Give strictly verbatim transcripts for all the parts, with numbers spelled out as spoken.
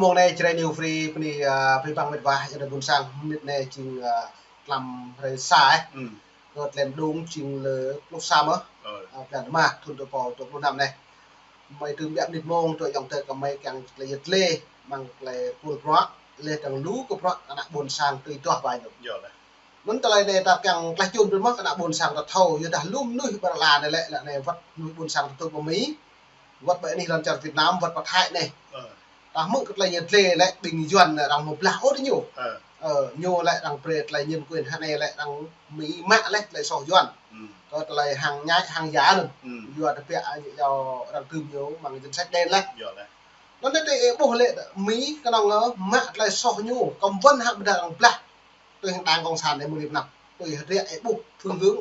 Mông anai Jrai New Free bơni, a, abih bang met wa, yua anai ƀôn sang mơnit anai jing, a, tlam hrơi sa, ơ. Kơ tlam đung jing lơ pluh sa mơ̆. Ơ. A, blan rơma, thun dua rơbâo dua pluh năm anai. Mơi tơm biă mơnit mông, tui yong tơ kơ mơi kiăng tơlơi yăt lĕ, mơ̆ng tơlơi pul bruă, lĕ dăng lu kơ bruă, ană ƀôn sang tui duah ƀai ñu. Mơ̆n tơlơi anai ta kiăng tlaih čun ƀrư̆ mơ̆ kơ ană ƀôn sang ta thâo, yua dah lu mơnuih ƀơi rơla anai lĕ, lĕ anai wơ̆t mơnuih ƀôn sang ta tŭ pơ Mi, wơ̆t ƀơi anih lŏn čar Việt Nam, wơ̆t pơ Thái anai. Ơ. Ta hmư̆ kơ tơlơi ñu tlĕ lĕ ƀing Yuan lĕ arăng mơblah ôh tơ ñu. Ơ. Ơ, ñu lĕ arăng brơi tơlơi nhân quyền hơnai lĕ arăng Mi mă lĕ tơlơi soh Yuan. Kơ tơlơi hăng ñai, hăng ya anŭn. Yua tơbiă, yua arăng tơm ñu mơ̆ng danh sách đen lĕ. Anŭn tơlơi ƀuh lĕ Mi kơnơ̆ng mă tơlơi soh ñu, kơm wơ̆n hăng ƀôdah arăng blah. Tui hăng Đảng Cộng sản anai mơ̆ng Việt Nam. Tui hăng rĕ ƀuh phương hướng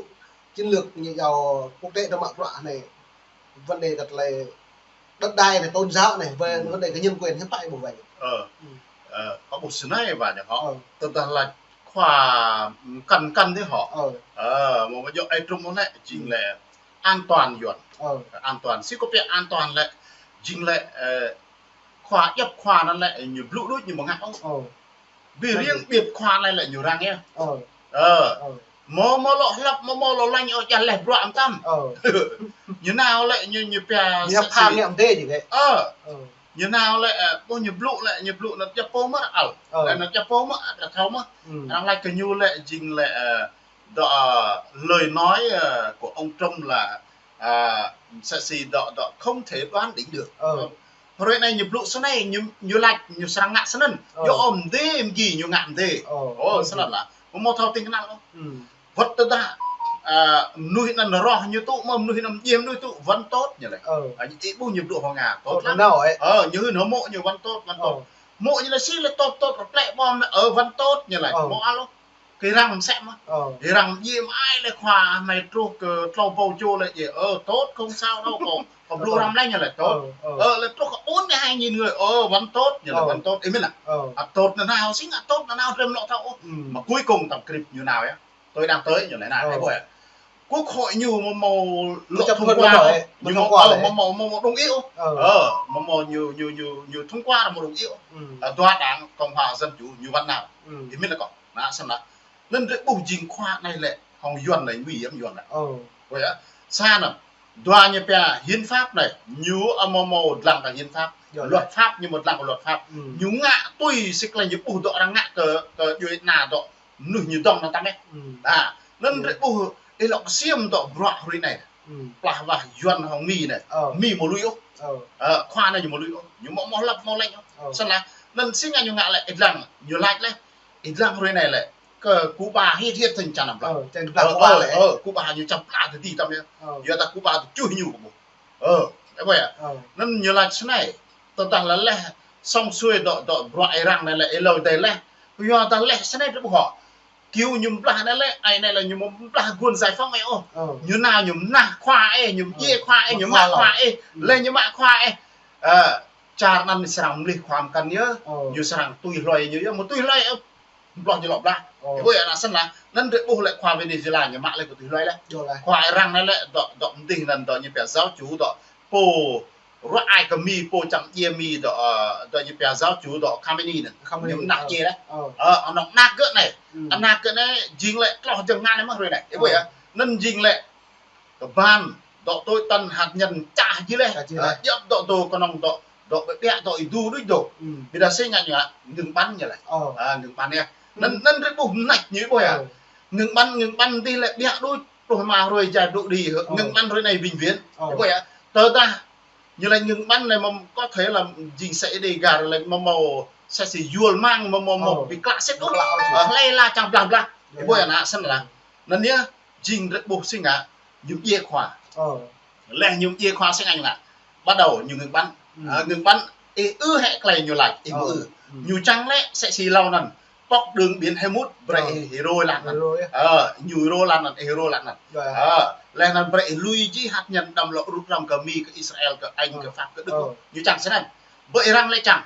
chiến lược ñu yua quốc tế tơ mă bruă anai. Vấn đề kơ tơlơi đất đai anai, tôn giáo anai, về vấn đề kơ nhân quyền hiến pháp ƀuh ƀai. Ơ. Ơ, kâo ƀuh snei ƀai ñu hŏ. Ơ. Tơdah laĭ khua kăn kăn tơ hŏ. Ơ. Ơ, mơ̆ mơ̆ yua ai trŭm mơ̆ lĕ, jing lĕ an toàn Yuan. Ơ. An toàn. Sĭ kơ pĕ an toàn lĕ, jing lĕ, ơ, khua djŏp khua anŭn lĕ, ñu blŭ đôč ñu ƀu ngă ôh. Ơ. Bi riêng biăp khua anai lĕ ñu răng yơh. Ơ. Ơ. Ơ. Mơ̆ mơ̆ lŏ hlăp, mơ̆ mơ̆ lŏ lañ ôh, djă leh bruă mơtam. Ơ. Ñu nao lĕ ñu, ñu pia ñu pha ngă mdê jing lĕ. Ơ. Ơ. Ñu nao lĕ, ơ, ƀuh ñu blŭ lĕ, ñu blŭ anŭn djă pô mơ̆ ăl. Ơ. Lĕ anŭn djă pô mơ̆, ăt thâo mơ̆. Arăng laĭ kơ ñu lĕ jing lĕ, ơ, đó, ờ, lời nói, ờ, của ông Trump là, à, sẽ gì đó, đó không thể đoán định được. Ơ. Hrơi anai ñu blŭ snei, ñu, ñu laĭ, ñu srăng ngă snăn. Ơ. Yua ôm mdê, mgi ñu ngă mdê. Ơ, ơ, snăn lĕ. Mơ̆ mơ̆ thâo tĭng kơnăl ôh. Wơ̆t tơdah, à, mơnuih anŭn rŏh ñu tŭ, mơ̆ mơnuih anŭn djai mơnuih tŭ, vẫn tốt ñu lĕ. Ơ. À, ñu či ƀuh ñu blŭ hŏ ngă, tốt lắm. Ơ, ñu hưn hơmô̆ ñu vẫn tốt, vẫn tốt. Ơ. Hơmô̆ ñu lĕ sĭ lĕ tốt, tốt, rơplĕ ƀom lĕ, ơ, vẫn tốt ñu lĕ. Ơ. Hơmô̆ ăl ôh. Kơ arăng mơsĕ mơ̆. Ơ. Arăng djai mơai lĕ khua hmâo truh kơ tlâo rơbâo čô lĕ djai. Ơ, tốt, không sao đâu, kâo, kâo blŭ răm lĕ ñu lĕ tốt. Ơ, ơ. Ơ, lĕ truh kơ bốn mươi hai nghìn người, ơ, vẫn tốt, ñu lĕ vẫn tốt. Ơ. Ih mĭn lĕ. Ơ. Ăt tốt nanao, sĭ ngă ăt tốt nanao, rem lŏ thâo ôh. Mơ̆ cuối cùng tăm krip ñu nao yơh. Tôi đang tới, ñu lĕ nao, ơ, ih ƀuh yơh. Quốc hội ñu mơ̆ mơ̆ lŏ thông qua, mơ̆ mơ̆, ơ, mơ̆ mơ̆, mơ̆ mơ̆ đồng ý ôh. Ơ. Ơ, mơ̆ mơ̆ ñu, ñu, ñu, ñu thông qua mơ̆ đồng ý ôh. Ơ, dua đảng Cộng hòa Dân chủ ñu vẫn nao. Ih mĭn lĕ kâo. Anŭn snăn lĕ. Anŭn rĕ ƀuh jing khua anai lĕ, hŏng Yuan lĕ, nguy hiểm Yuan lĕ. Ơ. Ƀuh yơh. Sa anŭn, dua ñu pia hiến pháp anai, ñu ơ mơ̆ mơ̆ dlăng kơ hiến pháp. Luật pháp ñu mơ̆ dlăng kơ luật pháp. Ñu ngă tui sĭt lĕ ñu ƀuh dŏ arăng ngă kơ, kơ djuai ana dŏ mơnuih ñu dŏng anŭn tăm yơh. Anŭn rĕ ƀuh, ih lŏ kơsiêm dŏ bruă hrơi anai. Plah wah Yuan hŏng Mi anai. Ơ. Mi mơ̆ lui ôh. Ơ. Ơ, khua anai ñu mơ̆ lui ôh. Ñu mơ̆ mơ̆ hlăp mơ̆ lañ ôh. Ơ. Snăn lĕ, anŭn sĭ ngă ñu ngă lĕ, ih dlăng, ñu laĭ lĕ. Ih dlăng hrơi anai lĕ. Kơ Cuba hiêt hiêt tơ̆ng čan blah. Ơ, čan blah Cuba lĕ. Ơ, Cuba ñu čan blah tơdi tăm yơh. Ơ. Yua dah Cuba tơčuh ñu kơ ƀuh. Ơ, ih ƀuh yơh. Ơ. Anŭn ñu laĭ snei. Tơdah lĕ leh, song sui dŏ, dŏ bruă arăng anai lĕ, ih lŏ dai leh. Yua dah leh snei tơƀuh hŏ. Kiu ñu blah anai lĕ, ai anai lĕ ñu mơ̆ blah guôn giải phóng ih ôh. Ơ. Ñu nao ñu mnah khua ih, ñu mdjai khua ih, ñu mă khua ih. Leh ñu mă khua ih. Ơ, čar anŭn srăng mlih khua mkăn yơh. Ơ. Ñu srăng tui hloi ñu yơh, mơ̆ tui hloi ôh. Bloh ñu lŏ blah. Ơ. Ih ƀuh yơh anŭn snăn lĕ. Anŭn rĕ ƀuh lĕ khua Venezuela ñu mă lĕ kơ tui hloi lĕ. Khua arăng anai lĕ dŏ, dŏ mdih anŭn dŏ ñu pia giáo chủ dŏ. Pô ruă ai kơ Mi, pô čang djai Mi dŏ, ơ, dŏ ñu pia giáo chủ dŏ Khamenei anŭn. Khamenei, ñu mnah djai leh. Ơ. Ơ, anŏ anak gơ̆ anai. Anak gơ̆ anai jing lĕ tloh jơ̆ng ngăn anai mơ̆ hrơi anai. Ih ƀuh yơh. Anŭn jing lĕ kơ ban dŏ tui tăn hăt ñăn čah jih leh. Čah jih leh. Ơ, djŏp dŏ dŏ kơnơ̆ng dŏ, dŏ ƀiă ƀiă dŏ ih du đôč dŏ. Ƀiădah sĭ ngă ñu ngă, ngưng bắn ñu leh. Ơ. Ơ, ngưng bắn yơh. Anŭn, anŭn rĕ ƀuh mnah ñu ƀuh yơh. Ơ. Ngưng bắn, ngưng bắn tơdi lĕ ƀiă đôč. Pluh rơma hrơi jai dŏ đĭ hơ̆, ngưng bắn hrơi anai vĩnh viễn. Ơ. Ih ƀuh yơh. Tơdah ñu laĭ ngưng bắn anai mơ̆ có thể là jing sĕ đe gar laĭ mơ̆ mơ̆ sĕ sĭ yuăl mơ̆ng mơ̆ mơ̆ mơ̆ bi klă sĭt ôh. Ơ, hlơi laĭ čang blah blah. Ih ƀuh yơh anŭn snăn lĕ. Anŭn yơh jing rĕ ƀuh sĭ ngă ñu djai khua. Ơ. Leh ñu djai khua sĭ ngă ñu ngă. Bắt đầu ñu ngưng bắn. Ơ, ngưng bắn. Ih ư hĕ klei ñu laĭ, ih ƀu ư. Ñu čang lĕ sĕ sĭ hlâo anŭn. Pŏk đường biển Hormuz, brơi ih rô lăng anŭn. Ơ, ñu rô lăng anŭn, ih rô lăng anŭn. Ơ, leh anŭn brơi ih lui jih hăt ñăn đăm lŏ rŭt răm kơ Mi, kơ Israel, kơ Anh, kơ Pháp, kơ Đức. Ñu čang snăn. Ƀơi arăng lĕ čang.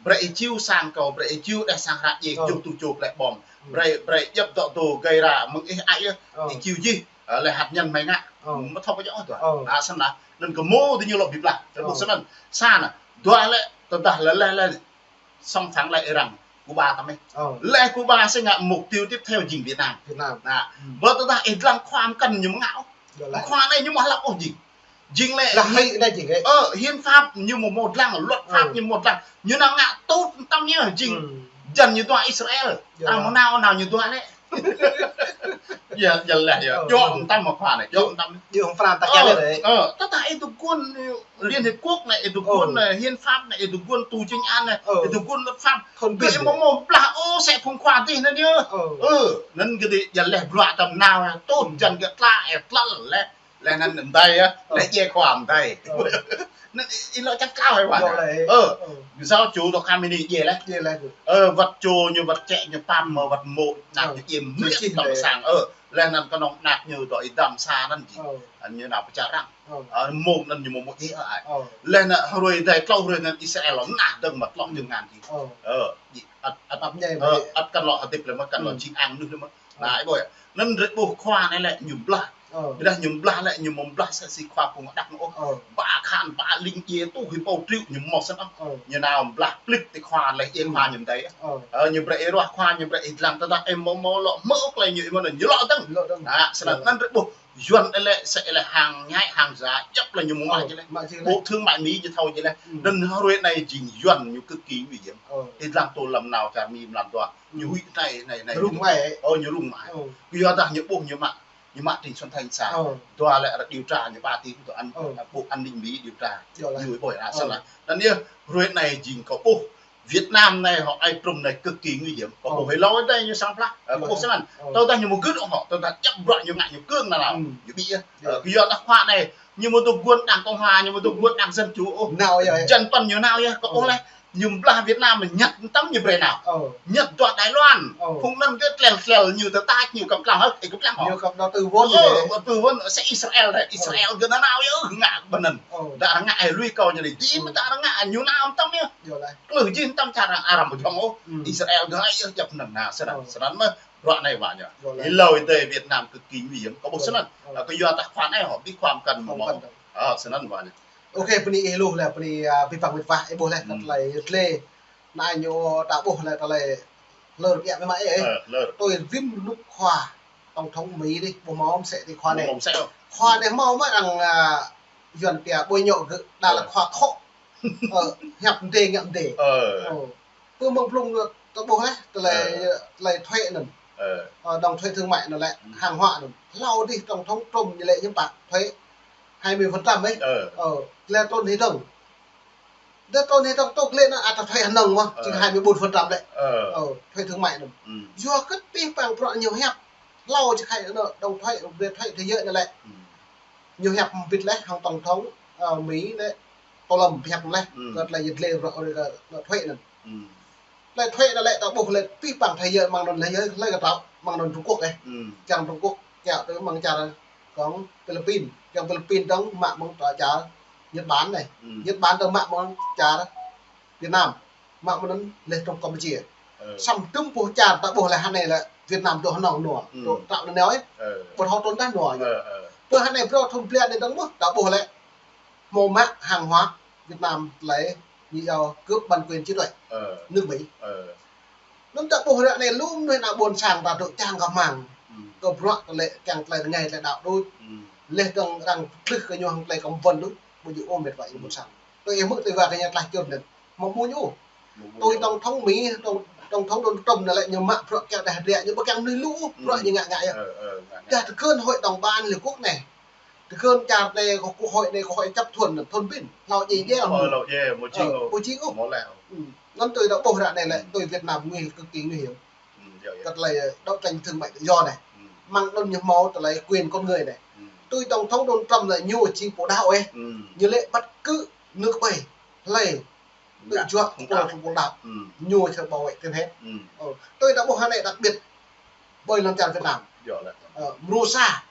Brơi ih čiu sang kâo, brơi ih čiu đeh sang hră djai, juh tŭ čô plĕ bom. Brơi, brơi djŏp dŏ dŏ gai ra mơ̆ng ih ai yơh. Ih čiu jih, ơ, leh hăt ñăn mơi ngă. Mơ̆ thâo pơjŏ ôh dua. Anŭn snăn lĕ. Anŭn kơ mơ̆ tơ ñu lŏ bi blah. Rĕ ƀuh snăn. Sa anŭn. Dua lĕ, tơdah lĕ leh leh. xâm phạm lĕ Iran, Cuba tăm ih. Ơ. Lĕ Cuba sĭt ngă mục tiêu tiếp theo jing Việt Nam. Việt Nam. Nă, ơ, bơ tơdah ih lăng khua mơkăn ñu mơ̆ ngă ôh. Khua anai ñu mơ̆ hlăp ôh jing. Jing lĕ, ơ, hiến pháp ñu mơ̆ mơ̆ lăng, luật pháp ñu mơ̆ lăng. Ñu nao ngă tŭt tăm ñu jing. Jăn ñu dua Israel. Tăm mơ̆ nao, nao ñu dua lĕ. Yơh, yơh lĕ, yơh. Ơ. Djơ̆ tăm mơ̆ khua anai, djơ̆ tăm. Djơ̆ hăng Frans ta kiăng lĕ. Ơ, tơdah ih tŭ guôn Liên Hiệp Quốc anai, ih tŭ guôn, ơ, hiến pháp anai, ih tŭ guôn tù chính án anai, ih tŭ guôn luật pháp. Kơ ih mơ̆ mơ̆ blah ôh sĕ phung khua dih anŭn yơh. Ơ, anŭn kơ dih, yơh lĕ bruă tăm nao, tŭt jăn kơ tla, ơ, tla lĕ. Lĕ anŭn mơdai yơh, lĕ djai khua mơdai. Anŭn ih lŏ čang klao hă wa. Ơ, sao čô dŏ Khamenei djai lĕ. Ơ, wăt čô ñu wăt čĕ ñu pam mơ̆ wăt mô̆, nă ñu djai mơ̆ tăm sang. Ơ, lĕ anŭn kơnơ̆ng nă ñu dŏ ih dăm sa anŭn jing. Anŭn ñu nao pơčah arăng. Ơ, mô̆ anŭn ñu mơ̆ mơ̆ djai ơ ai. Lĕ anŭn hrơi dai klâo hrơi anŭn Israel lŏm nă dơ̆ng mă klŏk jơ̆ng ngăn jing. Ơ, ăt, ăt, ăt kăn lŏ hơdip lĕ mơ̆, kăn lŏ jing ang mơnuih lĕ mơ̆. Nă, ih ƀuh. Anŭn rĕ ƀuh khua anai lĕ ñu blah. Ơ. Ƀiădah ñu blah lĕ ñu mơ̆ blah sĕ si khua phung đăk ôh. Ơ. Ba khan, ba ling djai tuh hipô triu ñu mơ̆ sĕ ôh. Ơ. Ñu nao blah plik ti khua lĕ djai khua ñu mơdai. Ơ. Ơ, ñu brơi ih ruah khua, ñu brơi ih lăng tơdah ih mơ̆ mơ̆ lŏ hmư̆ ôh tơlơi ñu ih mơ̆ anŭn ñu lŏ dơ̆ng. Lŏ dơ̆ng. Nă, snăn anŭn rĕ ƀuh. Yuan ih lĕ sĕ ih lĕ hàng nhái, hàng giả, djăp lĕ ñu mơ̆ mă jing lĕ. Bộ Thương mại Mỹ ñu thâo jing lĕ. Anŭn hrơi anai jing Yuan ñu cực kỳ nguy hiểm. Ih lăng tơlơi nao čar Mi mlam dua. Ñu huĭ anai, anai, anai. Rŭng mă. Ơ, ñu rŭng mă. Kơ yua dah ñu ƀuh ñu mă, ñu mă Trịnh Xuân Thanh sa. Dua lĕ arăng điều tra ñu ba tiếng tơ an, Bộ An ninh Mỹ điều tra. Ñu ih ƀuh anŭn sĭt lah. Anŭn yơh, hrơi anai jing kâo ƀuh Việt Nam anai hŏ ai Trump anai cực kỳ nguy hiểm. Kâo ƀuh hlâo anai ñu sang plah. Ơ, kâo ƀuh sĭt anŭn. Tơdah ñu mơ̆ gưt hŏ, tơdah djăp bruă ñu ngă ñu kơ̆ng nao. Ñu ƀĭ yơh. Ơ, kơ yua dah khua anai, ñu mơ̆ tŭ guôn đảng Cộng hòa, ñu mơ̆ tŭ guôn đảng Dân chủ. Nao yơh. Jăn păn ñu nao yơh, kâo ƀuh lĕ. Ñu blah Việt Nam, Nhật tăm ñu brơi nao. Nhật dua Đài Loan. Phung anŭn kơ tlel tlel ñu tơ tač ñu kăm klăng hơ̆k, ih kăm klăng hŏ. Ñu kăm đầu tư vốn. Ơ, đầu tư vốn sĕ Israel dih. Israel kơ nao nao yơh, ngă ƀơi anŭn. Dah arăng ngă ih lui kâo ñu dih. Jing mơ̆ dah arăng ngă ñu nao tăm yơh. Klưh jing tăm čar arăng Arab mơ̆ jong ôh. Israel kơ ai yơh djăp anŭn nă, sĭt anŭn. Sĭt anŭn mơ̆ bruă anai wa ñu. Hlâo dai Việt Nam cực kỳ nguy hiểm. Kâo ƀuh sĭt anŭn. Kơ yua dah khua anai hŏ, ƀĭ khua mơkăn mơ̆. Ơ, sĭt anŭn wa ñu. Ôkê, bơni ih lu lĕ, bơni, ơ, abih bang wĭt wa, ih ƀuh lĕ, kơ tơlơi yơh lĕ. Nă ñu ta ƀuh lĕ tơlơi hlơr biă mơ̆ ih. Ơ, hlơr. Tui rĭm rơnŭk khua tổng thống Mỹ dih, ƀuh hmâo mơ̆ sĕ ti khua anai. Hmâo mơ̆ sĕ. Khua anai hmâo mơ̆ arăng, ơ, Yuan pia bôi nhọ gơ̆, đa lĕ khua khŏ. Ơ, hiăp mdê ngă mdê. Ơ. Pơ mơ̆ng blung ta ƀuh lĕ, tơlơi, tơlơi thuế anŭn. Ơ, đóng thuế thương mại anŭn lĕ, hàng hóa anŭn. Hlâo dih tổng thống Trump ñu lĕ ñu pă thuế hai mươi phần trăm ih. Ơ, lĕ trŭn hĭ dơ̆ng. Dơ̆ trŭn hĭ dơ̆ng tŭk lĕ anŭn ăt ta thuế hơnơ̆ng mơ̆, jing hai mươi bốn phần trăm lĕ. Ơ, thuế thương mại anŭn. Yua kơ abih bang bruă ñu hiăp. Hlâo či khai anŭn đóng thuế, brơi thuế thế giới anŭn lĕ. Ñu hiăp mbĭt lĕ hăng tổng thống, ơ, Mỹ lĕ, Tô Lâm hiăp lĕ, kơ tơlơi yơh lĕ bruă kơ, kơ thuế anŭn. Tơlơi thuế anŭn lĕ ta ƀuh lĕ abih bang thế giới mơ̆ng anŭn lĕ yơh lĕ kơ ta mơ̆ng anŭn Trung Quốc ih. Čang Trung Quốc kiaŏ tui mơ̆ng čar kông Philippines. Čang Philippines dơ̆ng mă mơ̆ng čar Nhật Bản anai. Nhật Bản dơ̆ng mă mơ̆ng čar Việt Nam. Mă mơ̆ng anŭn lĕ trong Campuchia. Samơ̆ tơm pô čar ta ƀuh lĕ hơnai lĕ Việt Nam dŏ hơnơ̆ng nua. Dŏ trăo nao ih. Ƀu thâo trŭn tah nua. Pơ hơnai brơi thun blan anai dơ̆ng mơ̆ ta ƀuh lĕ hmâo mă hàng hóa Việt Nam tơlơi ñu iâu cướp bản quyền trí tuệ nước Mỹ. Anŭn ta ƀuh ră anai lu mơnuih ană ƀôn sang ta dŏ čang kơ hmang. Kơ bruă tơlơi kiăng tơlơi rơngai tơlơi đaŏ đôč. Lĕ dơ̆ng arăng tlưh kơ ñu hăng tơlơi kăm wơ̆n đôč. Ƀu djơ̆ ôh met wa ih ƀôn sang. Tui ih hmư̆ tui wa kơ ñu tlaih čun anŭn. Hmâo mơ̆ ñu. Tui tổng thống Mỹ, tổng, tổng thống Donald Trump anŭn lĕ ñu mă bruă kiăng đah rĕ ñu ƀu kiăng mơnuih lu bruă ñu ngă ngă yơh. Dah tơkơn hội đồng bảo an Liên Hợp Quốc anai. Tơkơn čar anai, kơ quốc hội anai, quốc hội chấp thuận, thuận pin. Hlâo djai djai. Hlâo djai, ƀu jing ôh. Ƀu jing ôh. Anŭn tui ta ƀuh ră anai lĕ, tui Việt Nam nguy, cực kỳ nguy hiểm. Kơ tơlơi đấu tranh thương mại tự do anai. Mơ̆ng anŭn ñu hmâo tơlơi quyền con người anai. Tui tổng thống Donald Trump anai ñu jing pô đaŏ ih. Ñu lĕ bất cứ nước ƀai, hlơi tơjuă pô, pô đaŏ. Ñu sẽ bảo vệ trên hết. Tui ta ƀuh hơnai đặc biệt ƀơi lŏn čar Việt Nam. Mrô sa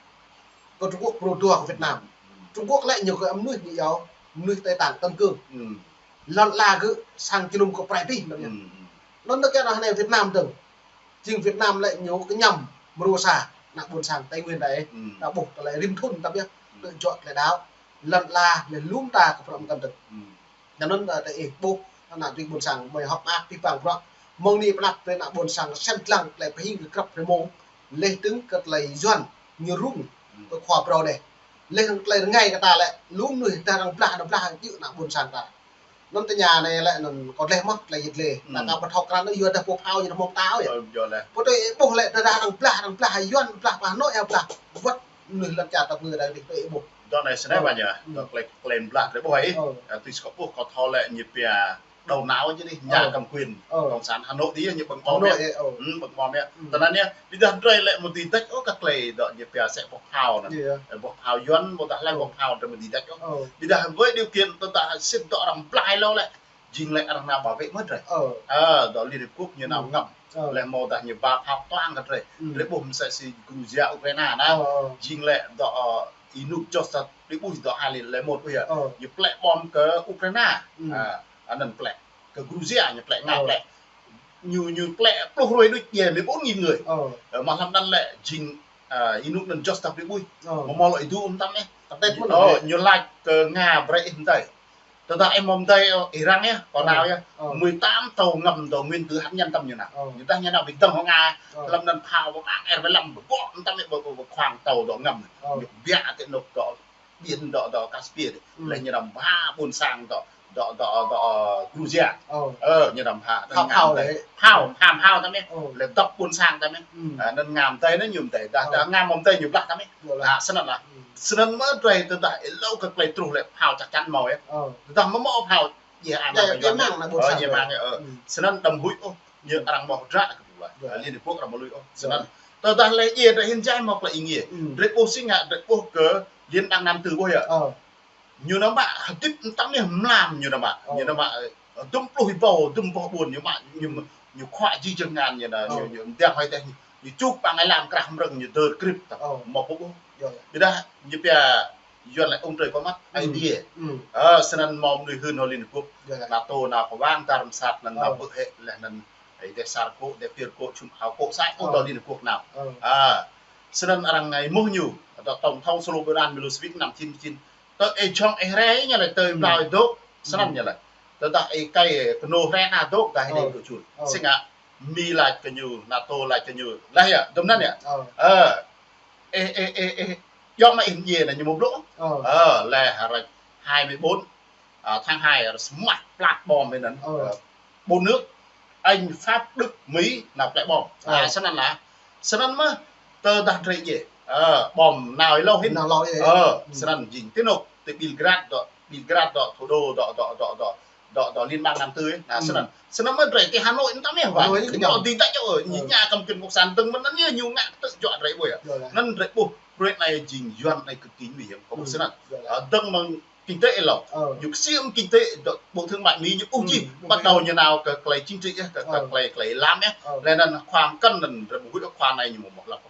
kơ Trung Quốc, mrô dua kơ Việt Nam. Trung Quốc lĕ ñu kơ mơnuih ñu iâu mơnuih Tây Tạng Tân Cương. Lŏn ala gơ̆ sang jơnum kơ prai tih. Anŭn anŭn kơ anai Việt Nam dơ̆ng. Jing Việt Nam lĕ ñu kơ ñăm mrô sa ană ƀôn sang Tây Nguyên ta ih. Ta ƀuh tơlơi rĭm thŭn ta ƀiă. Tơjuă tơlơi đaŏ. Lŏn ala lĕ lŏm ta kơ prŏng kăn dơ̆ng. Anŭn, ơ, ta ih ƀuh Ană tui ƀôn sang mơi hơ̆k mơak pih pang bruă. Mơ̆ng anai pơnăp brơi ană ƀôn sang sem lăng tơlơi pơhing kơ krăp rơmông. Leh dơ̆ng kơ tơlơi Yuan ñu rŭng kơ khua phrâo anai. Leh dơ̆ng tơlơi rơngai kơ ta lĕ, lu mơnuih dah arăng blah, arăng blah, djơ̆ ană ƀôn sang ta. Anŭn tơña anai lĕ, anŭn kâo leh mơ̆ tơlơi yit leh. Ta ka pơthâo krăn anŭn yua dah pô phao ñu rơmông ta yơh. Pô tui ih ƀuh lĕ, dah arăng blah, arăng blah, Yuan blah, blah, Hà Nội blah. Wơ̆t mơnuih lŏn čar ta pơngơ̆ dah tui ih ƀuh. Dŏ anai snei ƀă ñu, dŏ tơlơi, tơlơi blah drơi ƀuh ai. Tui skop ƀuh kâo thâo lĕ ñu pia đầu não jing anai, nhà cầm quyền. Cộng sản Hà Nội dih ñu ƀơ̆ng ƀom yơh. Ƀơ̆ng ƀom yơh. Tơnăn yơh, ƀiădah drơi lĕ mơ̆ dưi đač ôh kơ tơlơi dŏ ñu pia sĕ boh phao anŭn. Boh phao Yuan, ƀôdah lĕ boh phao drơi mơ̆ dưi đač ôh. Ƀiădah với điều kiện tơdah sĭt dŏ arăng blah hlâo lĕ, jing lĕ arăng nao bảo vệ mơ̆ drơi. Ơ, dŏ Liên Hiệp Quốc ñu nao ngăm. Leh mơ̆ dah ñu ba phao tuang kơ drơi. Drơi ƀuh mơ̆ sĕ si Georgia, Ukraina nao. Jing lĕ dŏ, ơ, ih nŭk Joseph Dipus dŏ hai nghìn lẻ một ƀuh yơh. Ñu plĕ ƀom kơ Ukraina. Anŭn plĕ. Kơ Georgia ñu plĕ, Nga plĕ. Ñu, ñu plĕ pluh hruê đôč, djai mười bốn nghìn người. Ơ, mă hlăm anŭn lĕ jing, ơ, ih nŭk anŭn Joseph Dipus. Mơ̆ mơ̆ lŏ ih dŏ mơtam ih. Ơ, ñu lač kơ Nga brơi ih mơdơi. Tơdah ih mơ̆ mơdơi, ơ, ih răng yơh, kâo nao yơh. Mười tám tàu ngầm dŏ nguyên tử hạt nhân tăm ñu nao. Ñu dah ñu nao ƀing dơ̆ng hŏ Nga. Hlăm anŭn phao ƀơ̆ng ƀơ̆ng R mười lăm ƀơ̆ng ƀơ̆ng mơtam ih ƀơ̆ng ƀơ̆ng khoang tàu dŏ ngầm. Ñu ƀiă tơ anŭn dŏ biển dŏ, dŏ Caspian. Leh ñu nao ba ƀôn sang dŏ, dŏ, dŏ, dŏ, ơ, Georgia. Ơ, ñu nao ba. Phao, phao lĕ. Phao, phao, phao tăm ih. Leh dŏ ƀôn sang tăm ih. Ơ, anŭn Nga mơdơi anŭn ñu mơdơi. Dah, dah Nga mơ̆ mơdơi ñu blah tăm ih. Ơ, snăn lah. Snăn mơ̆ drơi tơdah ih hlâo kơ tơlơi truh lĕ phao chắc chắn mâo yơh. Tơdah mơ̆ mâo phao, djai ai mă kơ Yuan. Ơ, djai mă yơh, ơ. Snăn đăm huĭ ôh, ñu arăng mâo hơdră kơ tui lah. Liên Hiệp Quốc arăng mâo lui ôh. Snăn. Tơdah lĕ djai drơi hin djai mâo tơlơi ih ngiê. Drơi ƀuh si ngă, drơi ƀuh kơ Liên bang Nam Tư ƀuh yơh. Ñu nao mă hơdip mơtam ih mlam ñu nao mă. Ñu nao mă, ơ, dŭm pluh ih ƀâo, dŭm boh ƀuôn ñu mă, ñu, ñu khuă jih jơhngơ̆m ñu nao, ñu, ñu mơdiăng hơi teh ñu, ñu čuk ƀăng ai lam krah mrơ̆ng ñu dơr krip tơ. Mâo pơƀuh. Ƀiădah ñu pia Yuan lĕ ông trời có mắt, Aê Diê. Ơ, snăn mâo mơnuih hưn hŏ Liên Hiệp Quốc. NATO nao kơ wang dar mơsat anŭn nao ƀơ̆ hĕ leh anŭn Ơi, dêh sar kô̆, dêh pir kô̆, čum ao kô̆, sa kô̆ dŏ Liên Hiệp Quốc nao. Ơ. Ơ. Snăn arăng ngă mơ̆ ñu, dŏ tổng thống Slobodan Milosevic năm chín mươi chín. Tơ ih jhŏng ih rai ñu lĕ tơ ih blao ih dŏ, snăn ñu lĕ. Tơdah ih kai kơnô rai nao dŏ, dah ih dŏ čun. Si ngă, Mi lač kơ ñu, NATO lač kơ ñu. Lah yơh, dŭm anŭn yơh. Ơ. Ơ. Ih, ih, ih, ih, djŏ mă ih mdjiê anŭn ñu mâo blŭ. Ơ. Ơ, leh hơrĕč hai mươi bốn, à, tháng hai, hơrĕč mă plat bom anŭn. Ơ. Ơ, bốn nước, Anh, Pháp, Đức, Mỹ nao plĕ bom. Ơ. À, snăn lah. Snăn mơ̆, tơdah drơi djai. Ơ, bom nao hlâo hĭn. Nao hlâo hĭn. Ơ, snăn jing ti anŭn, ti Belgrade dŏ, Belgrade dŏ, thủ đô dŏ, dŏ, dŏ, dŏ, dŏ, dŏ Liên bang Nam Tư ih. Nah, snăn. Snăn mơ̆ drơi ti Hà Nội mơtam ih wă. Hà Nội ñu kơñŏng. Ñu ƀu dưi đač ôh, ñu ngă kăm kơ̆n cộng sản dơ̆ng mơ̆n anŭn ñu ngă tơ djŏ drơi ƀuh yơh. Anŭn drơi ƀuh, drơi anai jing Yuan anai cực kỳ nguy hiểm, kâo ƀuh snăn. Ơ, dơ̆ng mơ̆ng kinh tế hlâo. Ơ. Ñu ksiêm kinh tế dŏ Bộ Thương mại Mỹ ñu ƀuh jih. Bắt đầu ñu nao kơ tơlơi chính trị yơh, kơ, kơ tơlơi, tơlơi lam yơh. Leh anŭn khua mkăn anŭn drơi ƀuh huĭ khua anai ñu mâo mơ̆ hlăp.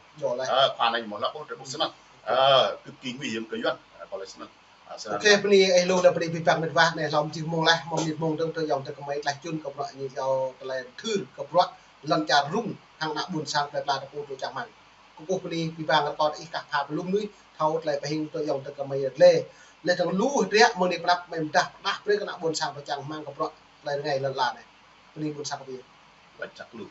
Ơ, khua anai ñu mâo hlăp, drơi ƀuh snăn. Ơ, cực kỳ nguy hiểm kơ Yuan. Ơ, kâo laĭ snăn. Ơ, snăn. Ok, bơni ih lu leh bơni pih pang met wa, anai hlâo mơ̆ng jih mông leh, mơ̆ng mơnit mông dơ̆ng tơ ayŏng tơ kơmơi tlaih čun kơ bruă ñu iâu tơlơi thưr kơ bruă lŏn čar rŭng hăng ană ƀôn sang plơi pla tơpŭ tui čang hmang. Kơkuh bơni pih pang rơkâo ih kah pha pơlŭm mơnuih thâo tơlơi pơhing tơ ayŏng tơ kơmơi leh. Leh dơ̆ng lu hơdră mơ̆ng anai pơnăp mơi mơdah pơdah brơi kơ ană ƀôn sang tui čang hmang kơ bruă tơlơi rơngai lŏn ala anai. Bơni ƀôn sang kơ ih. Lač čăk lu.